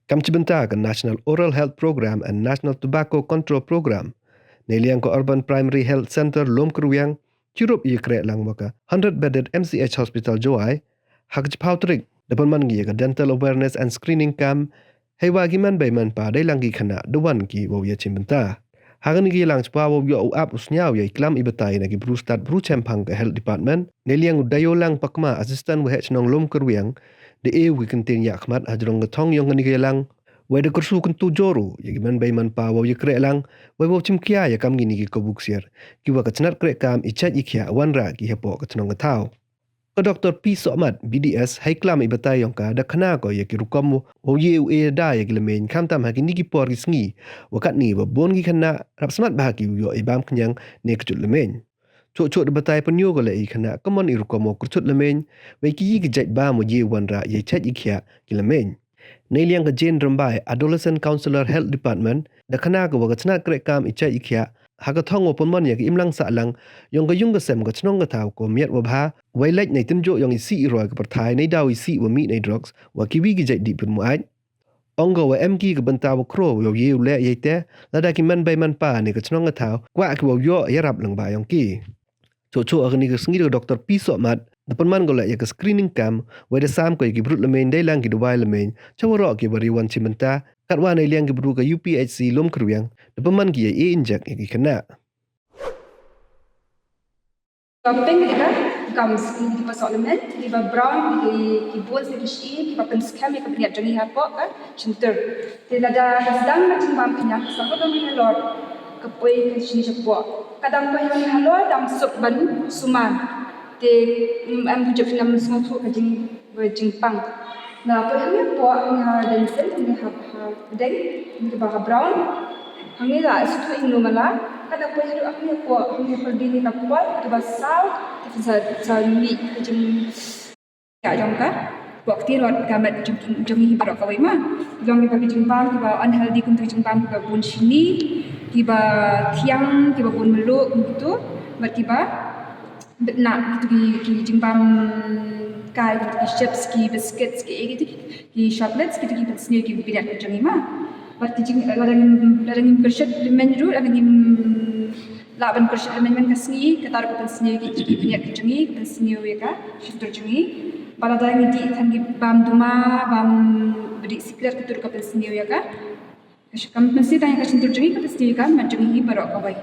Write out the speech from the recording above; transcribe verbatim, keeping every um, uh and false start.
Kam chibynta ka National Oral Health Program and National Tobacco Control Program, neiliang ka Urban Primary Health Centre Loomkyrwiang chirup yakrehlang wa ka hundred bedded M C H Hospital Jowai ha ka chiphaw tarik da pynman ki ya ka Dental Awareness and Screening Camp, heiwa ki manbei manpa deilang ki khynnah da wan ki wow yachimbynta. Ha kani ka yalang chwa wow yoh u ap u sniaw ya i klam i batai na ki bru stad bru chemphang ka Health Department, neiliang u Dayolang Pakma, Assistant Waheh Chnong Loomkyrwiang, da e u ki kyntien yakhmat hajrong ka thong yong kani ka yalang, wei da kyrsu kyntu jor u ya ki manbei manpa wow yakrehlang, wei wow chimkhia ya kam kini ki kabu ksiar, kiwa ka chnat krehkam i chait i khiah wanrah ki hapoh ka chnong ka thaw. Ka Doctor P Sohmat, B D S, hei klam i batai yong ka, da khana ko ya ki rukom wow ye u e da ya ki lymeiñ, khamtam ha kini ki por ki sngi, wa katni wa bun ki khynnah rap smat bha ki u yoh i bam khñiang ne kjut lymeiñ. Chok chok da batai pynyoo ko leh i khynnah ka mon i rukom wow kyrchut lymeiñ, wei ki yi ki jait bam wow ye wanrah ya i chait i khiah ki lymeiñ. Neiliang ka Jane Rymbai, Adolescent Counsellor, Health Department, da khana ko wa ka chnat krehkam i chait i khiah ha ka thong wow pynman ya ka imlang sahlang yong ka yung ka sem ka chnong ka thaw ko miat wa bha, wei lait nei tynjuh yong i sih i roi ka pyrthai, neidaw i sih wa mih nei drugs, wa kiwi ki jait dih pynmuaid. Ong ko wa em ki ka bynta wa khraw wow ye u leh ya ite, lada ki manbei manpa ne ka chnong ka thaw kwah ki wow yoh yarap lyngba yong ki. Chok chok ha kani ka sngi da ka Doctor P Sohmat da pynman ko leh ya ka screening camp, wei da sam ko ya ki brut lymeiñ deilang ki dawai lymeiñ cha waroh ki wa ri wan chimbynta, katwa neiliang ki bru ka U P H C Loomkyrwiang da pynman ki ya e injek ya ki khynnah. Ka pink ka gums, ki ba soh lymeiñ, ki ba brown, ki, ki bones, ki shi, ki ba pynskhem ya ka bniat jong i hapoh ka shyntur. Te lada ka sdang ka jingbam khñiang, sa ko dang halor, ka poi ka shini shapoh. Ka dang poi halor, dang suk ban sumar. Te, mm, em bu jop nam sngewthuh ka jing, jingpang. Na poi hangne hapoh, hangne ha dentin, hangne ha, ha pdeng, hangne ba ha brown. Hangne la sngewthuh ing no mala, ka da poi haduh hangne hapoh, hangne hapoh dini ka poi, ka ba saw, ka sa, sa mih ka jing ya jong ka. Pok ti rot ka met jong, jong i hi baroh kawei ma. Long ki ba ki jingbam ki ba unhealthy, kum tu jingbam ki ba bun shini, ki ba thiang, ki ba bun mluh, kum tu, bad ki ba bitna, ki tu ki, ki jingbam kai, ki tu ki chips, ki biscuits, ki, ki tu ki, ki chocolates, ki tu ki pynsniew ki bniat ka jong i ma. Bad ki jing, lada ngim, lada ngim kyrshit lymeiñ ruh, lada ngim lah ban kyrshit lymeiñ man ka sngi, kata ruh ka pynsniew ki, ki bniat ka jong i, ka pynsniew ya ka shyntur jong i. Bad lada ngi dih tang ki bam duma, bam bidi sikret, kata ruh ka pynsniew ya ka. Ka sh-, kam pynsniew tang ya ka shyntur jong i, ka pynsniew ya ka mat jong i baroh kawei.